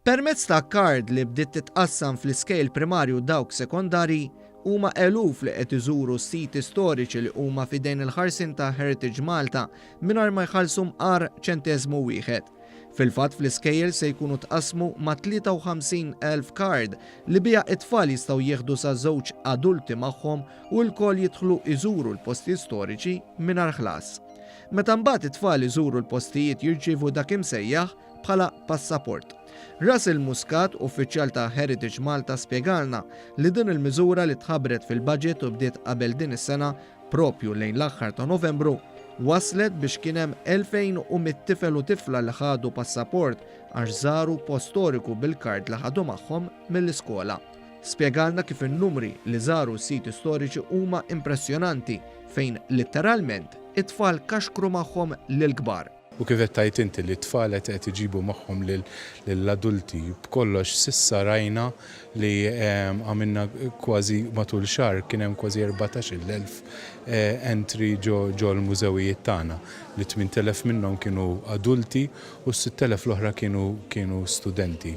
Permezz ta' card li bdiet titqassam fl-iskejjel primarji u dawk sekondarji, huma eluf li qed iżuru s-siti storiċi li huma f'idejn il-ħarsien ta' Heritage Malta mingħajr ma jħallsu mqar ċenteżmu wieħed. Fil-fatt fl-iskejjel se jkunu tqassmu ma' 53,000 card li biha t-tfal jistgħu jieħdu sa żewġ adulti magħhom u lkoll jidħlu jżuru l-postijiet storiċi mingħajr ħlas. Meta mbagħad it-tfal iżuru l-postijiet jirċievu dak imsejjaħ bħala passaport. Russell Muscat, uffiċjal ta' Heritage Malta spjegalna li din il-miżura li tħabbret fil-budget u bdiet qabel din is-sena propju lejn l-aħħar ta' Novembru, wasslet biex kien hemm 2,100 tifel u tifla li ħadu passaport għax żaru post storiku bil-kard li ħadu magħhom mill-iskola. Spjegalna kif in-numri li żaru s-siti storiċi huma impressjonanti fejn litteralment it-tfal kaxkru magħhom lill-kbar. U kif qed tgħid inti li t-tfal qed qed iġibu magħhom lill-adulti, b'kollox s'issa rajna li għamilna kważi matul xahar kien hemm kważi 14,000 entry ġo l-mużewijiet tagħna, li 8,000 minnhom kienu adulti u s-6,000 l-oħra kienu kienu studenti.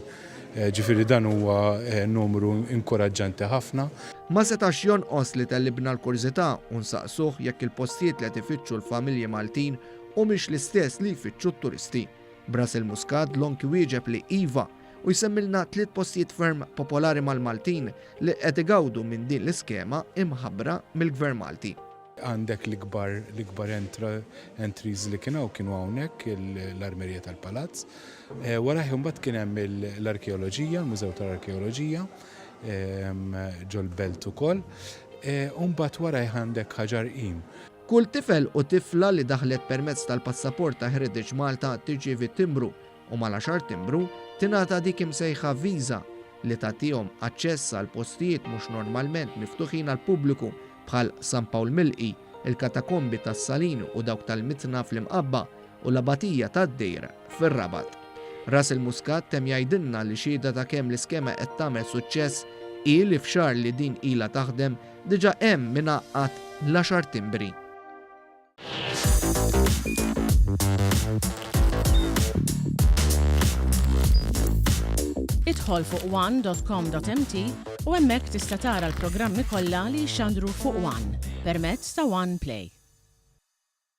Ġifieri dan huwa numru inkoraġġanti ħafna. Ma setax jonqos li tellibna l-kurżità u nsaqsuh jekk il-postijiet li qed ifittxu l-familji Maltin Humiex l-istess li jfittxu t-turisti. B'Russell Muscat dlonk iwieġeb li iva u jsemmilna tliet postijiet ferm popolari mal-Maltin li qed igawdu minn din l-iskema imħabbra mill-Gvern Malti. Għandek l-ikbar l-ikbar entries li kien hawn kienu hawnhekk l-Armerija tal-Palazz. Warajh imbagħad kien hemm l-Arkeoloġija, l-Mużew tal-Arkeoloġija ġol-Belt ukoll. U mbagħad warajh għandek Ħaġar Qim. Kull tifel u tifla li daħlet permezz tal-passaport ta' Heritage Malta tirċievi timbru u mal-għaxar timbru tingħata dik imsejħa visa li tagħtihom aċċess għal postijiet mhux normalment miftuħin għall-pubbliku bħal San Pawl Milqi, il-Katakombi tas-Salin u dawk tal-Mitna fl-Imqabba u l-Abatija tad-Dejr fir-Rabat. Russell Muscat temm jgħidilna li xhieda ta' kemm l-iskema qed tagħmel suċċess hi li f'xahar li din ilha taħdem diġà hemm min għaqqad l-għaxar timbri. Idħol fuq one.com.mt u hemmhekk tista' tara l-programmi kollha li jixxandru fuq One permezz ta' One Play.